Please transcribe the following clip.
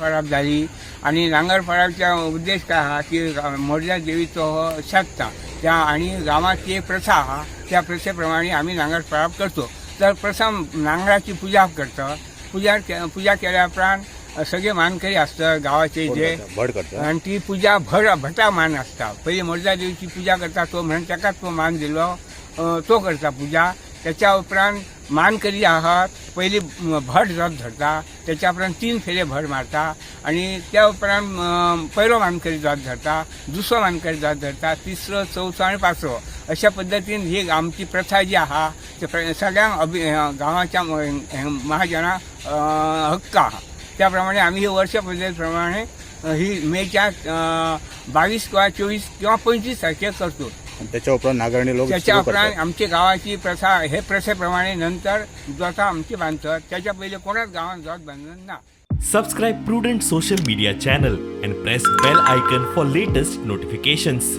परब जाली आनी नांगर परबचा उद्देश काय आहा की मोडल्या देवीचो हो शेत त्या आनी गांवांत ती एक प्रथा आहा, त्या प्रथे प्रमाणे आमी नांगर परब करतो. तर प्रथम नांगराची पुजा करता. पुजा केल्या उपरांत सगळे मानकरी आसता गांवाचे जे भट करता. आनी ती पुजा भट भटा मान आसता. पयली मोडला देवीची पुजा करता तो म्हणून ताकाच तो मान दिलो, तो करता पुजा. त्याच्या उपरांत मानकरी आहात पयली भट जोत धरता, त्याच्या उपरांत 3 फेरे भट मारता आनी त्या उपरांत पयलो मानकरी जोत धरता, दुसरो मानकरी जोत धरता, तिसरो, चवथो आनी पांचवो. अशा पद्दतीन ही आमची प्रथा जी आहा ते सगळ्यांक गांवाच्या महाजनां हक्क आहा. त्या प्रमाणे आमी ही वर्ष पद्दती प्रमाणे ही मेच्या 22 किंवा 24 किंवा 25 तारखेक करतो. आणि त्याच्या उपरांत नागरणी लोक त्याच्या सुरू उपरांत करतात. आमच्या गावाची प्रथा हे प्रथेप्रमाणे नंतर जोता आमची बांधतात. त्याच्या पहिले कोणाच गावात जोत बांधत ना. Subscribe Prudent Social Media channel and press bell icon for latest notifications.